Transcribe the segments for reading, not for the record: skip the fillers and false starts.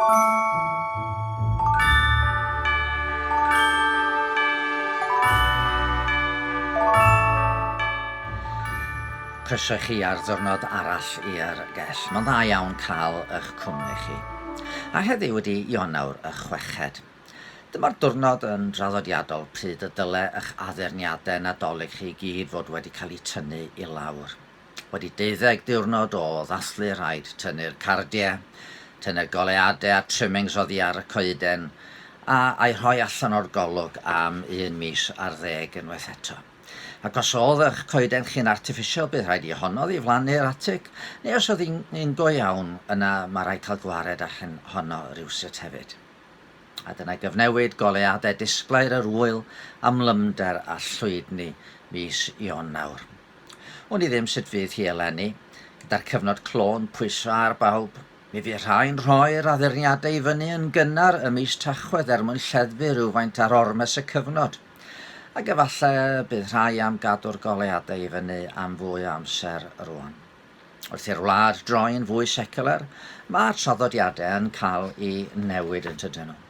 Croeso i chi ar ddiwrnod arall i'r gell. Mae'n dda iawn cael eich cwmni chi. A heddiw ydi Ionawr y chweched. Dyma'r diwrnod yn draddodiadol pryd y dyle eich addurniadau Nadolig chi i gyd fod wedi cael eu tynnu i lawr. Wedi deuddeg diwrnod o ddathlu rhaid tynnu'r cardiau, tynnu'r goleuadau a'r trimmings oddi ar y coeden a a'i rhoi allan o'r golwg am un mis ar ddeg unwaith eto. Ac os oedd eich coeden chi'n artiffisial bydd rhaid i honno ddiflannu i'r atig, neu os oedd hi'n un go iawn yna mae rhaid cael gwared â honno rywsut hefyd. A dyna gyfnewid goleuadau disglair yr ŵyl am lymder a llwydni mis Ionawr. Wn i ddim sut fydd hi eleni, gyda'r cyfnod clo'n pwyso ar bawb. Mi fydd rhai'n rhoi'r addurniadau i fyny yn gynnar ym mis Tachwedd er mwyn lleddfu rhywfaint ar ormes y cyfnod. Ac efallai y bydd rhai am gadw'r goleuadau i fyny am fwy o amser rwan. Wrth i'r wlad droi'n fwy seciwlar, mae traddodiadau yn cael eu newid yn tydyn nhw.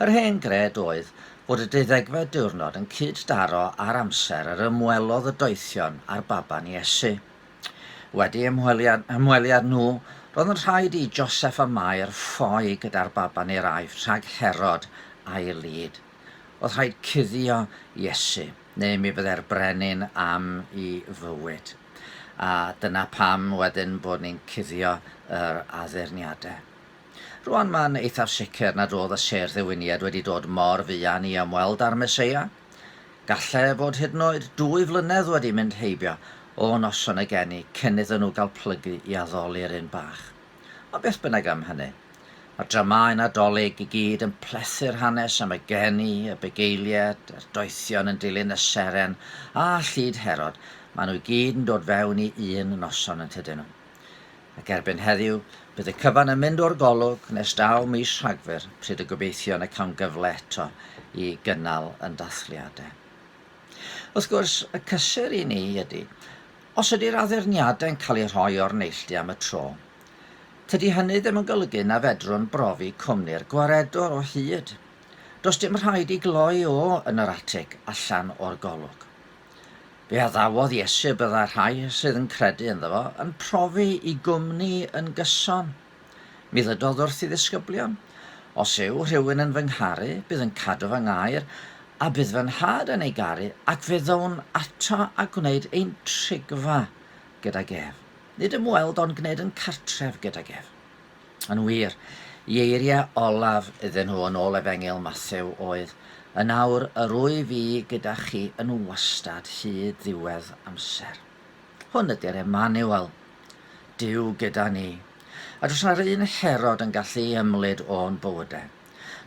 Yr hen gred oedd fod y deuddegfed diwrnod yn cyd-daro â'r amser yr ymwelodd y doethion â'r baban Iesu. Wedi ymweliad, ymweliad nhw, roedd yn rhaid i Joseff a Mair ffoi gyda'r baban i'r Aifft rhag Herod a'i lid. Oedd rhaid cuddio Iesu, neu mi fyddai'r brenin am i fywyd. A dyna pam wedyn bod ni'n cuddio yr addurniadau. Rwan mae'n eithaf sicr nad oedd y sêr ddewiniad wedi dod mor fuan i ymweld â'r Meseia. Gallai fod hyd yn oed dwy flynedd wedi mynd heibio o noson y geni cyn iddyn nhw gael plygu i addoli'r un bach. Ond beth bynnag am hynny, mae'r dramâu Nadolig i gyd yn plethu'r hanes am y geni, y bugeiliaid, yr doethion yn dilyn y seren a llid Herod, maen nhw i gyd yn dod fewn i un noson yn tydyn nhw. Ac erbyn heddiw, bydd y cyfan yn mynd o'r golwg nes daw mis Rhagfyr, pryd y gobeithion y cawn gyfle eto i gynnal yn dathliadau. Wrth gwrs, y cysur i ni ydy, os ydy'r addurniadau'n cael eu rhoi o'r neilltu am y tro, tydi hynny ddim yn golygu na fedrwn brofi cwmni'r gwaredwr o hyd. Does dim rhaid i gloi o yn yr atig allan o'r golwg. Fe addawodd Iesu y byddai'r rhai sydd yn credu ynddo fo yn profi i gwmni yn gyson. Mi ddydodd wrth ei ddisgyblion, Os yw rhywun yn fy ngharu, bydd yn cadw fy ngair, a bydd fy nhad yn ei garu, ac fe ddown ato a gwneud ein trigfa gydag ef. Nid ymweld ond gwneud yn cartref gydag ef. Yn wir, i eiriau olaf iddyn nhw yn ôl Efengyl Mathew oedd, Yn awr yr wyf fi gyda chi yn wastad hyd ddiwedd amser. Hwn ydy'r Emmanuel, Duw gyda ni. A does na'r un Herod yn gallu ymlid o'n bywydau.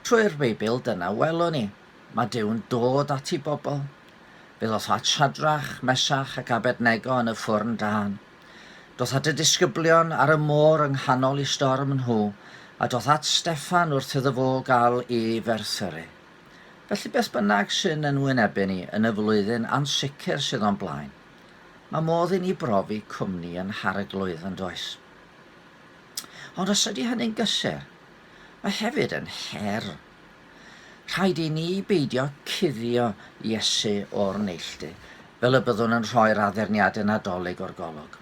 Trwy'r Beibl dyna welwn ni. Mae Duw'n dod at ei bobl. Fe ddoth at Shadrach, Mesach ac Abednego yn y ffwrn dân. Doth at y disgyblion ar y môr yng nghanol i storm nhw, a doth at Steffan wrth iddo fo gael ei ferthyru. Felly beth bynnag sy'n yn wynebu ni yn y flwyddyn ansicr sydd o'n blaen, Mae modd i ni brofi cwmni yn Harglwydd, yn does? Ond os ydy hynny'n gysur, mae hefyd yn her. Rhaid i ni beidio cuddio Iesu o'r neilltu, fel y byddwn yn rhoi'r addurniadau Nadolig o'r golwg.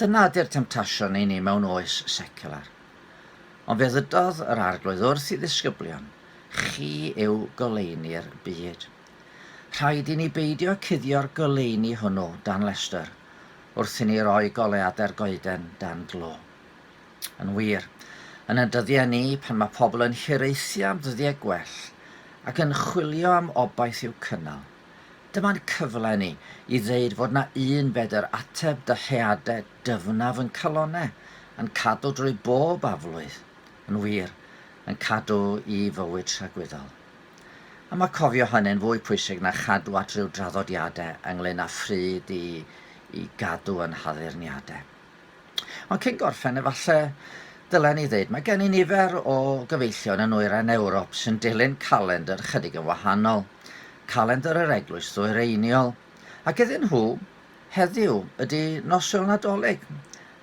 Dyna ydy'r temtasiwn i ni mewn oes seciwlar. Ond fe ddydodd yr Arglwydd wrth i ddisgyblion, Chi yw goleuni'r byd. Rhaid i ni beidio cuddio'r goleuni hwnnw dan lestr wrth i ni roi goleuadau'r goeden dan glo. Yn wir, yn ein dyddiau ni, pan mae pobl yn hiraethu am ddyddiau gwell ac yn chwilio am obaith i'w cynnal, dyma'n cyfle ni i ddeud fod 'na un fedr ateb dyheadau dyfnaf yn calonnau, yn cadw drwy bob aflwydd, yn wir, yn cadw i fywyd tragwyddol. A mae cofio hynny'n fwy pwysig na chadw at ryw draddodiadau ynglŷn â phryd i, i gadw yn haddurniadau. Ond cyn gorffen, efallai dylen ni ddeud, mae gen i nifer o gyfeillion yn Nwyrain Ewrop sy'n dilyn calendr chydig yn wahanol, calendr yr Eglwys Ddwyreiniol, ac iddyn nhw, heddiw ydy Noswyl Nadolig.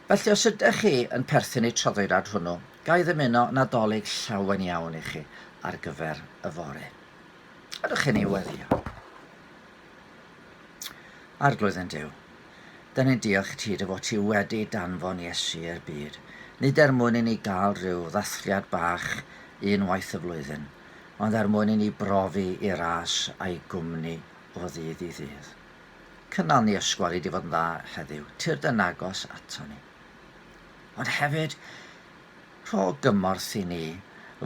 Felly os ydych chi yn perthyn i traddodiad hwnnw, Ga i ddymuno Nadolig llawen iawn i chi ar gyfer yfory. Ydych chi'n ei weddio? Arglwydd ein Duw, da ni'n diolch i ti dy fod ti wedi danfon Iesu i'r byd, nid er mwyn i ni gael rhyw ddathliad bach un waith y flwyddyn, ond er mwyn i ni brofi i ras a'i gwmni o ddydd i ddydd. Cynnal ni ysgwel i di fod yn dda heddiw, tyrd yn agos ato ni. Ond hefyd, rho gymorth i ni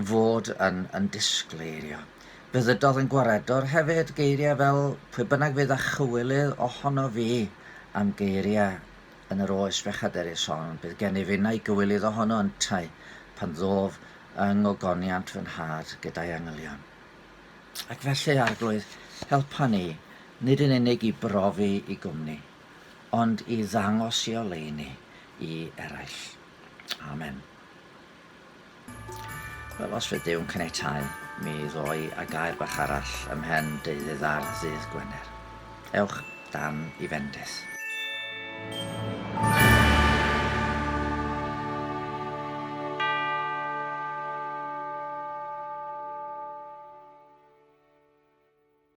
fod yn, yn disgleirio. Fe ddydodd yn gwaredwr hefyd geiriau fel pwy bynnag fydd â chywilydd ohono fi am geiriau yn yr oes bechadurus hon, bydd gennyf innau gywilydd ohono yntau pan ddof yng ngogoniant fy nhad gyda'i angylion. Ac felly, Arglwydd, helpa ni, nid yn unig i brofi i gwmni, ond i ddangos i oleuni i eraill. Amen. Wel, os fydd Duw'n caniatáu, mi ddoi a gair bach arall ymhen deuddydd ar ddydd Gwener. Ewch dan i fendith.